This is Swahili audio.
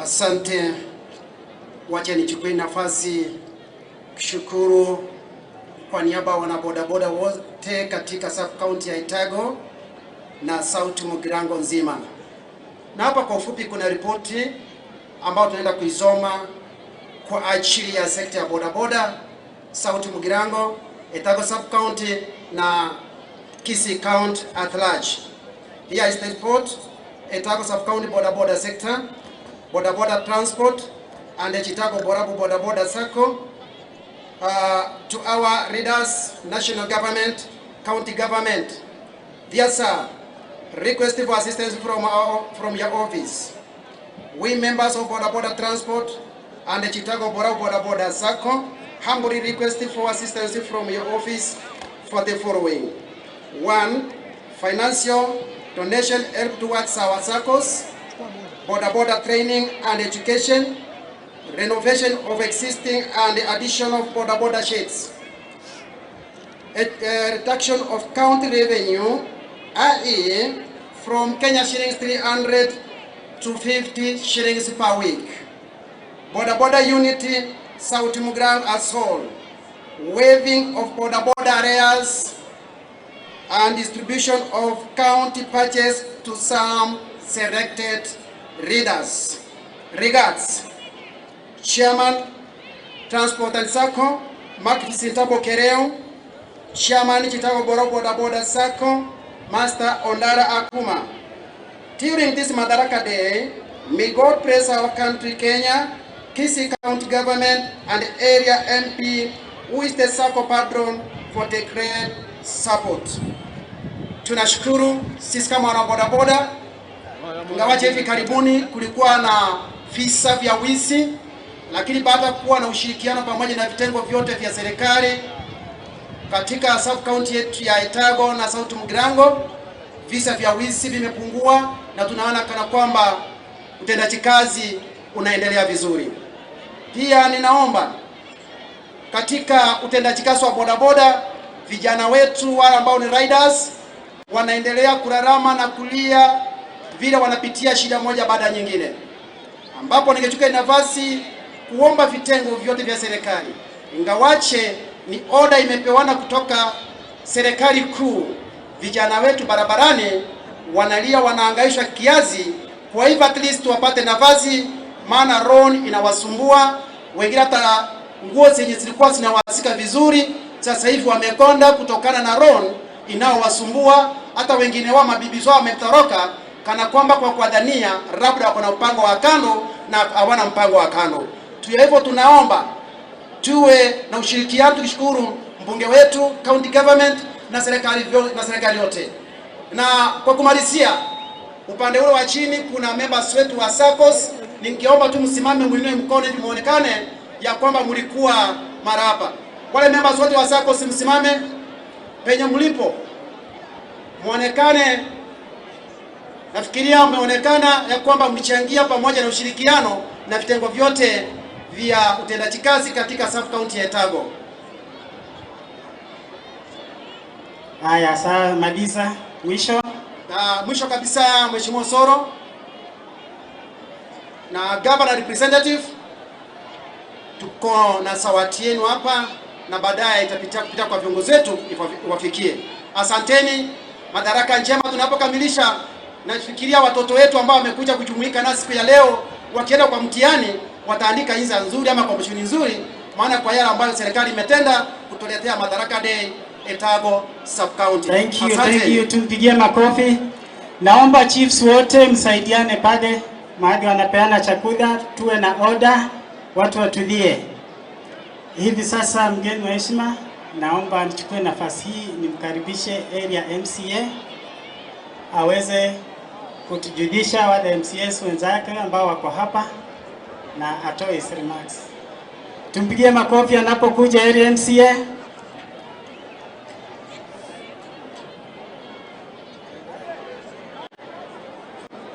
Asante, wacha nichukue nafasi kushukuru kwa niaba ya wanabodaboda wote katika sub county ya Etago na South Mugirango nzima. Na hapa kwa ufupi kuna ripoti ambayo tunaenda kuisoma kwa ajili ya sekta ya bodaboda South Mugirango, Etago sub county na Kisii County at large. Here is the report: Etago sub county boda boda sector, boda boda transport and the Chitago Borabu Boda Boda Sacco. To our leaders, national government, county government, dear sir, request for assistance from your office. We, members of Boda Boda Transport and the Chitago Borabu Boda Boda Sacco, humbly request for assistance from your office for the following. One, financial donation help towards our SACCOs, Boda Boda training and education, renovation of existing and the addition of Boda Boda sheds, a reduction of county revenue, i.e. from Kenya shillings 300 to 50 shillings per week. Boda Boda unity, South Mugirango as whole, waiving of Boda Boda arrears and distribution of county purchase to some selected riders. Regards, Chairman, Transport and Sacco, Mark Sintabo Kereu, Chairman, Chitago Boro Boda Boda Sacco, Master Ondara Akuma. During this Madaraka Day, may God bless our country, Kenya, Kisii County Government, and area MP, who is the Sacco patron, for the great support. Tunashukuru sisi kama wana bodaboda, ingawaje hivi karibuni kulikuwa na visa vya wizi, lakini baada ya kuwa na ushirikiano pamoja na vitengo vyote vya serikali katika sub county yetu ya Etago na South Mugirango, visa vya wizi vimepungua na tunaona kana kwamba utendaji kazi unaendelea vizuri. Pia ninaomba katika utendaji kazi wa bodaboda, vijana wetu wale ambao ni riders wanaendelea kulalama na kulia vile wanapitia shida moja baada ya nyingine, ambapo ningechukua nafasi kuomba vitengo vyote vya serikali, ingawache ni oda imepewana kutoka serikali kuu, vijana wetu barabarani wanalia, wanahangaishwa kiasi. Kwa hivyo at least wapate nafasi, maana loan inawasumbua wengine, hata nguo zenye zilikuwa zinawasika vizuri sasa hivi wamekonda kutokana na loan inaowasumbua. Hata wengine wao mabibi zao wametoroka, kana kwamba kwa kuwadhania labda wako na mpango wa kando na hawana mpango wa kando. Tuya hivyo tunaomba tuwe na ushirikiano, tukishukuru mbunge wetu, county government na serikali yote. Na kwa kumalizia, upande ule wa chini kuna members wetu wa SACCOS, ningeomba tu msimame, mwinue mkono ili muonekane ya kwamba mlikuwa mara hapa. Wale members wote wa SACCOS msimame penye mlipo, muonekane. Nafikiria mmeonekana ya kwamba mlichangia pamoja na ushirikiano na vitengo vyote vya utendaji kazi katika sub county ya Etago. Haya, sasa maliza mwisho. Na mwisho kabisa, Mheshimiwa Soro na governor representative, tuko na sawati yenu hapa na baadaye itapitia kupita kwa viongozi wetu iwafikie. Asanteni, madaraka njema. Tunapokamilisha, nafikiria watoto wetu ambao wamekuja kujumuika nasi siku ya leo, wakienda kwa mtihani wataandika insha nzuri ama competition nzuri, maana kwa yale ambayo serikali imetenda kutuletea Madaraka Day Etago sub county. Thank you, Asante. Thank you. Tumpigie makofi. Naomba chiefs wote msaidiane pale mahali wanapeana chakula, tuwe na order, watu watulie. Hivi sasa, mgeni wa heshima, naomba nichukue nafasi hii nimkaribishe area MCA aweze kutujulisha wale MCAs wenzake ambao wako hapa na atoe his remarks. Tumpigie makofi anapokuja area MCA.